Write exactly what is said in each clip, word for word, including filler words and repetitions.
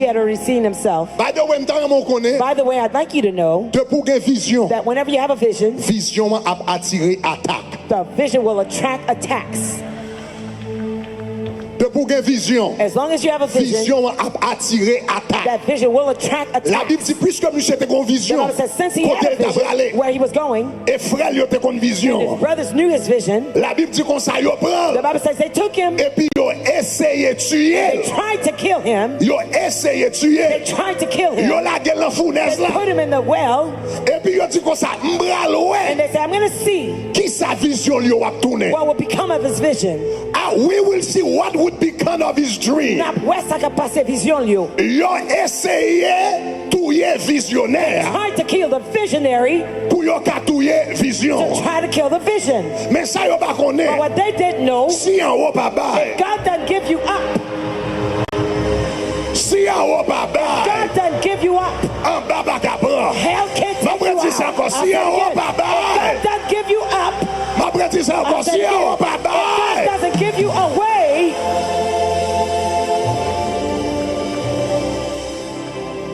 he had already seen himself. By the way, m ta renmen w konnen, By the way, I'd like you to know depi w gen vizyon, that whenever you have a vision, vizyon an ap atire atak. The vision will attract attacks. Depi w gen vizyon, As long as you have a vision, vizyon an ap atire atak. That vision will attract attacks. Labib di, piske misye te gen yon vizyon, The Bible says, since he had kote a l ta prale, vision where he was going, e frè l yo te konn vizyon an. His brothers knew his vision. Labib di konsa, yo pran l. The Bible says they took him. Epi yo eseye tiye l. They tried to kill him. Yo eseye tiye l. They tried to kill him. Yo lage l nan founèz la. They put him in the well. Epi yo di konsa, m pral wè. And they say, I'm gonna see. Kisa vizyon l yo ap tounen? What will become of his vision? Ah, we will see what would become of his dream. N ap wè sa k ap pase vizyon l yo. Yo eseye touye vizyonè a. Tried to kill the visionary. Pou yo ka touye vizyon. To try to kill the vision. Men sa yo pa konnen. But what they didn't know, si anwo pa bay, God doesn't give you up. Si anwo pa bay, God doesn't give you up. Anba pa ka pran. Hell can't take you out. M ap redi sa ankò. Si anwo pa bay, God doesn't give you up. M ap redi sa ankò. Si anwo pa bay, God doesn't give you away.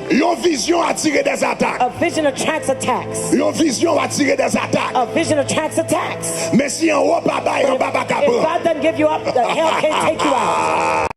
Yon vizyon atire dèzatak. A vision attracts attacks. Yon vizyon atire dèzatak. A vision attracts attacks. Men si anwo pa bay, anba pa ka pran. If God doesn't give you up, the hell can't take you out.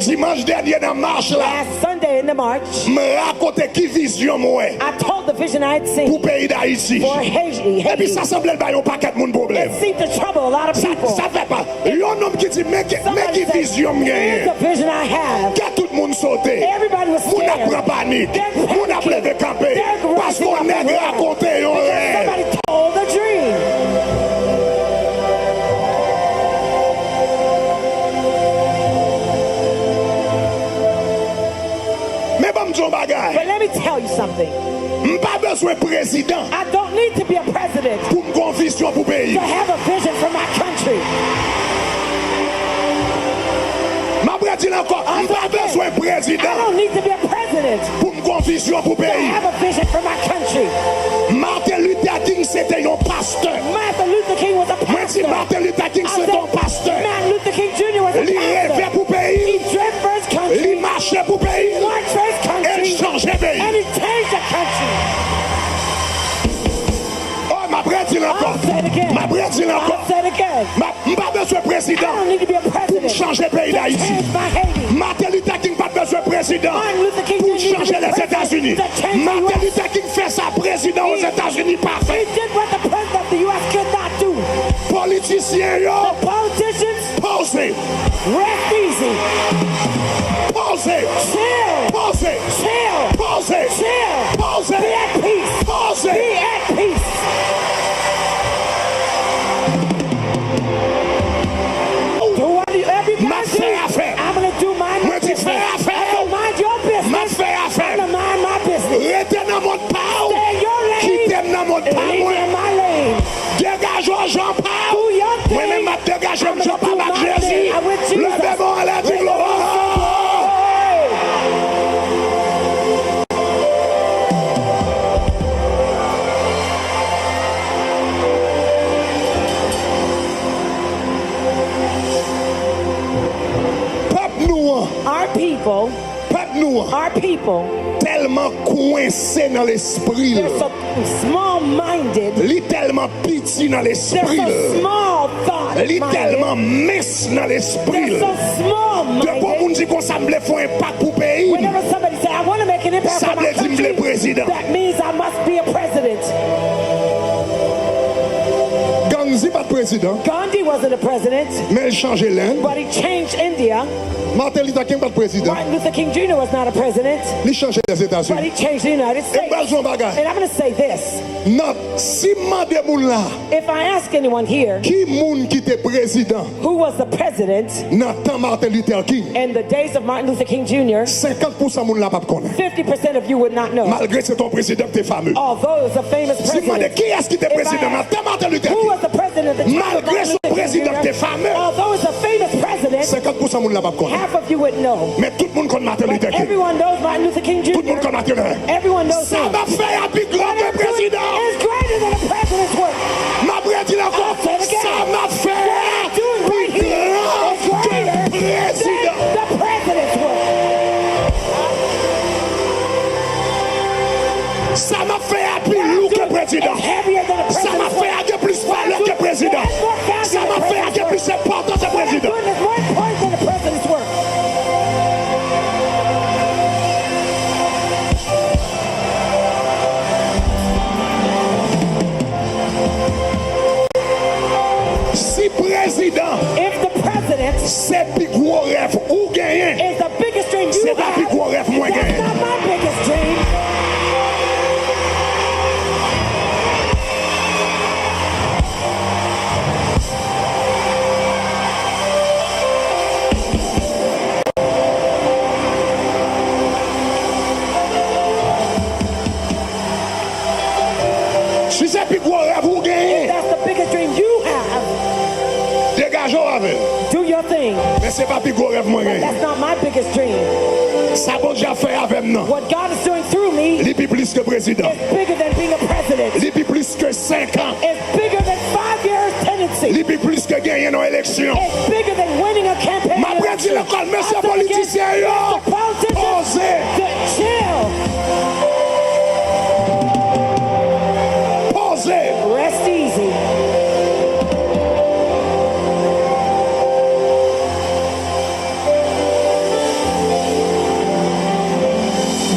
Dimanch dènye nan mach la, Last Sunday in the march, m rakonte ki vizyon m wè, I told the vision I had seen, pou peyi Dayiti. For Haiti, Haiti. Epi sa sanble l bay yon pakèt moun pwoblèm. It seemed to trouble a lot of people. Sa, sa fè pa. Yon nonm ki di, men ki, men ki vizyon m genyen. Somebody said, here's the vision I have. Kè tout moun sote. Everybody was scared. Moun ap pran panik. They're panicking. Moun ap leve kanpe. They're rising up and running. Paske yon nèg rakonte yon rèv. Because somebody told a dream. Men ban m di w yon bagay. But let me tell you something. M pa bezwen prezidan. I don't need to be a president pou m gen yon vizyon pou peyi. To have a vision for my country. M ap redi l ankò, m pa bezwen prezidan. I don't need to be a president pou m gen yon vizyon pou peyi. To have a vision for my country. Martin Luther King se te yon pastè. Martin Luther King was a pastor. Mwen di Martin Luther King se te yon pastè. I said Martin Luther King Junior was a pastor. Li reve pou peyi. He dreamt for his country. Li mache pou peyi. He marched for his country. E l chanje peyi. And he changed the country. Oh, m ap redi l ankò. I'll say it again. M ap redi l ankò. I'll say it again. M ap, m pa bezwen prezidan pou m chanje peyi Dayiti. I don't need to be a president to change my Haiti. Martin Luther King pa t bezwen prezidan pou l chanje Lèzetazini. Martin Luther King fè sa prezidan Ozetazini pa fè. He did what the president of the U S could not do. Politisyen yo, the politicians, poze. Rest easy. Poze. Chill. Poze. Chill. Poze. Chill. Poze. Be at peace. Poze. Be at peace. Do whatever you gotta do. M ap fè afè. I'm gonna do my business. Mwen di fè afè w. I'm gonna mind your business. M ap fè afè m. I'm gonna mind my business. Rete nan mond pa w. Stay in your lane. Kite m nan mond pa mwen. Leave me in my lane. Degaje w jan pa w. Do your thing. Mwen menm m ap degaje m jan pa m ak Jezi. I'm gonna do my thing. I'm with Jesus. Leve men w anlè, di glwa. Raise your voice and say, "Glory." Pèp nou an. Our people. Pèp nou an. Our people. Tèlman kwense nan lespri l. They're so small minded. Li tèlman piti nan lespri l. They're so small thought minded. Li tèlman mens nan lespri l. They're so small minded. Depi yon moun di konsa, m vle fè yon enpak pou peyi m. Whenever somebody say, "I wanna make an impact for my country," sa vle di m vle prezidan. That means I must be a president. Gandhi pa t prezidan. Gandhi wasn't a president. Men l chanje Lenn. But he changed India. Martin Luther King pa t prezidan. Martin Luther King Junior was not a president. Li chanje Lèzetazini. But he changed the United States. E m pral di w yon bagay. And I'm gonna say this. Nan, si m mande moun la, if I ask anyone here, ki moun ki te prezidan, who was the president, nan tan Martin Luther King, in the days of Martin Luther King Junior, senkant pou san moun la p ap konnen. Fifty percent of you would not know. Malgre se t yon prezidan ki te fame. Although it was a famous president. Si m mande kiyès ki te prezidan nan tan Martin Luther King, who was the president at the time of Martin Luther King Junior? Malgre se yon prezidan ki te fame. Although it's a famous president, senkant pou san moun la p ap konnen. Half of you would know. Men tout moun konn Martin Luther King. But everyone knows Martin Luther King Junior. Tout moun konn Martin Luther King. Everyone knows him. Sa m ap fè a pi gran ke prezidan. What I'm doing is greater than the president's work. M ap redi l ankò. I'll say it again. Sa m ap fè a pi gran ke prezidan. What I'm doing right here is greater than the president's work. Sa m ap fè a pi lou ke prezidan. Sa m ap fè a gen plis valè ke prezidan. Sa m ap fè a gen plis enpòtans ke prezidan. Si prezidan se pi gwo rèv ou genyen, se pa pi gwo rèv mwen genyen. Si se pi gwo rèv ou genyen, degaje w avè l. Men se pa pi gwo rèv mwen genyen. Sa Bondye ap fè avè m nan, li pi plis ke prezidan. Li pi plis ke senk an. Li pi plis ke genyen nan eleksyon. M ap redi l ankò, mesye politisyen yo, poze. Poze.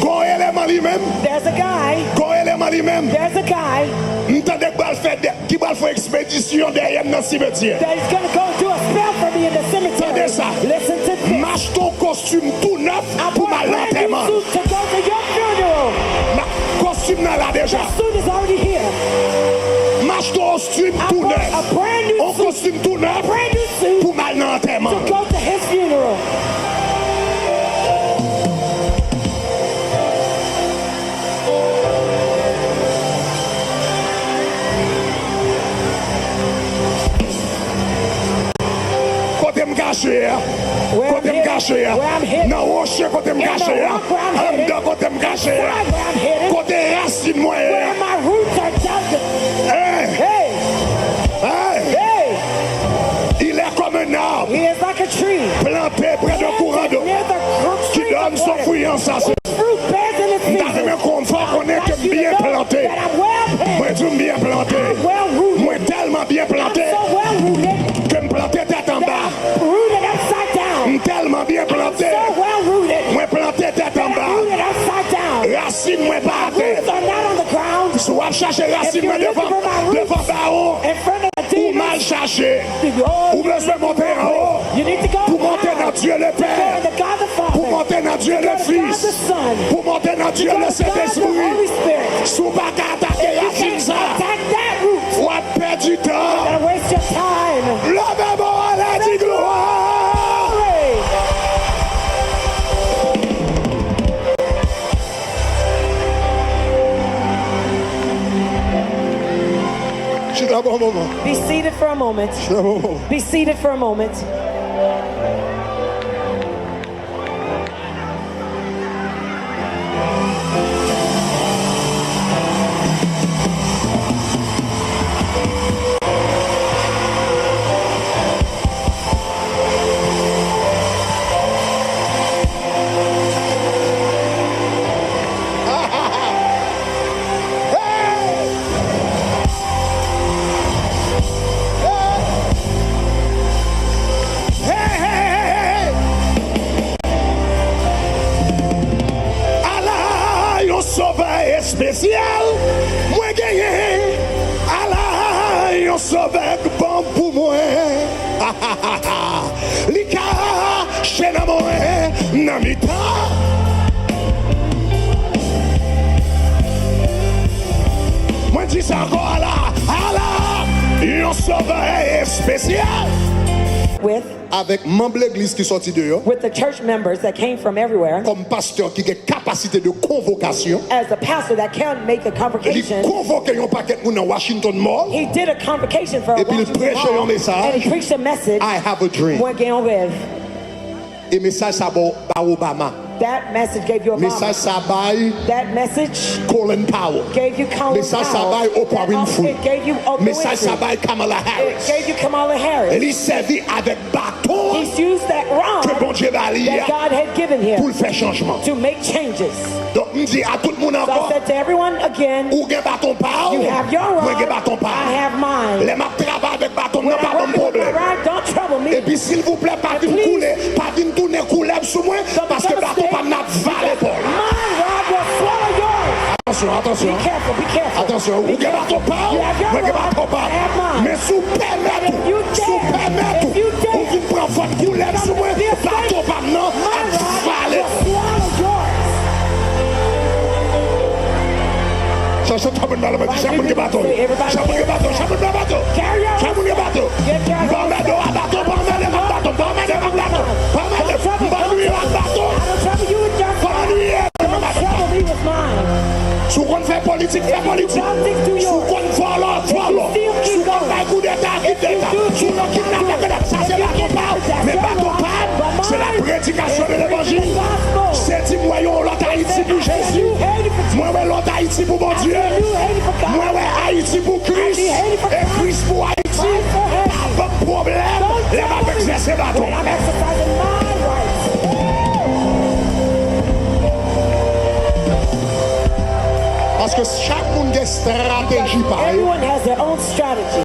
Gon eleman li menm. Gon eleman li menm. M tande k pral fè de ki pral fè yon ekspedisyon dèyè m nan simetyè. Tande sa. M achte yon kostim tou nèf pou m al nan antèman. Kostim nan la deja. M achte yon kostim tou nèf. Yon kostim tou nèf pou m al nan antèman. Kote m kache a? Kote m kache a? Nan woche kote m kache a? Anndan kote m kache a? Kote rasin mwen ye a? Hey! Hey! Il est comme un arbre planté près d'un courant d'eau qui donne son fruit en saison. M ta renmen konn fè w konnen ke m byen plante. Mwen di w m byen plante. Mwen tèlman byen plante ke m plante tèt anba. M tèlman byen plante. Mwen plante tèt anba. Rasin mwen pa atè. Si w ap chache rasin mwen devan, devan bawon, ou mal chache. Ou bezwen monte anwo. Pou monte nan Dye Lepè. Pou monte nan Dye Lefis. Pou monte nan Dye Lesentespri. Si w pa ka atake rasin sa, w ap pèdi tan. Leve men w anlè, di glwa. Chita pou yon moman. Be seated for a moment. Chita pou yon moman. Be seated for a moment. Ala yon sovè espesyal mwen genyen. Ala yon sovè k bon pou mwen. Li kache nan mwen nan mitan. Mwen di sa ankò, ala, ala, yon sovè espesyal. With avèk manm legliz ki sòti deyò, with the church members that came from everywhere, kòm pastè ki gen kapasite de konvokasyon, as a pastor that can make a convocation, li konvoke yon pakèt moun nan Washington Mall, he did a convocation for a Washington Mall, epi l preche yon mesaj, and he preached a message, I have a dream. Mwen gen yon rèv. E mesaj sa ba, ba Obama. That message gave you Obama. Mesaj sa bay That message Colin Powell. gave you Colin Mesaj sa Powell. Bay Oprah That also- Winfrey. It gave you Oprah Mesaj sa Winfrey. Bay Kamala It Harris. gave you Kamala Harris. Li sèvi avèk baton He's used that ke rod Bondye ba li that a God had given him pou l fè chanjman. to make changes. Donk, m di a tout moun So I ankò, said to everyone again, ou gen baton pa w, you have your mwen gen rod, baton pa I m. have mine. Lè m ap travay avèk baton m When nan, pa I ban m work with my pwoblèm. rod, don't trouble me. Epi silvouplè, pa vin Please. koule, pa vin tounen koulèv sou mwen, Don't paske become a baton pa m slave. nan vale pa w. My rod will swallow yours. Atansyon, atansyon, Be careful, be careful. atansyon. Ou gen baton pa w, You have your mwen gen rod, baton pa I have m. mine. Men si w pèmèt And if you ou, si w dare, pèmèt if ou, you ou dare, vin pran vant koulèv sou mwen, this baton pa m nan my ap rod vale. Will swallow yours. Chache twa moun nan lè mwen di, chak moun gen baton. Chak moun gen baton, chak moun gen baton. Chak moun gen baton. M pa anmède w ak baton, m pa anmède m ak baton, m pa anmède m ak baton. M pa anmède, m pa nwi w ak baton. M pa nwi w ak baton. Si w konn fè politik, fè politik. Si w konn vòlò, vòlò. Si w konn bay koudeta, koudeta. Si w nan kidnapè, kidnapè. Sa se baton pa w. Men baton pa m, se la predikasyon de levanjil. Se di m wè yon lòt Ayiti pou Jezi. Mwen wè lòt Ayiti pou Bondye. Mwen wè Ayiti pou Kris. E Kris pou Ayiti. Pa ban m pwoblèm lè m ap egzèse baton. Paske chak moun gen estrateji pa yo. Everyone has their own strategy.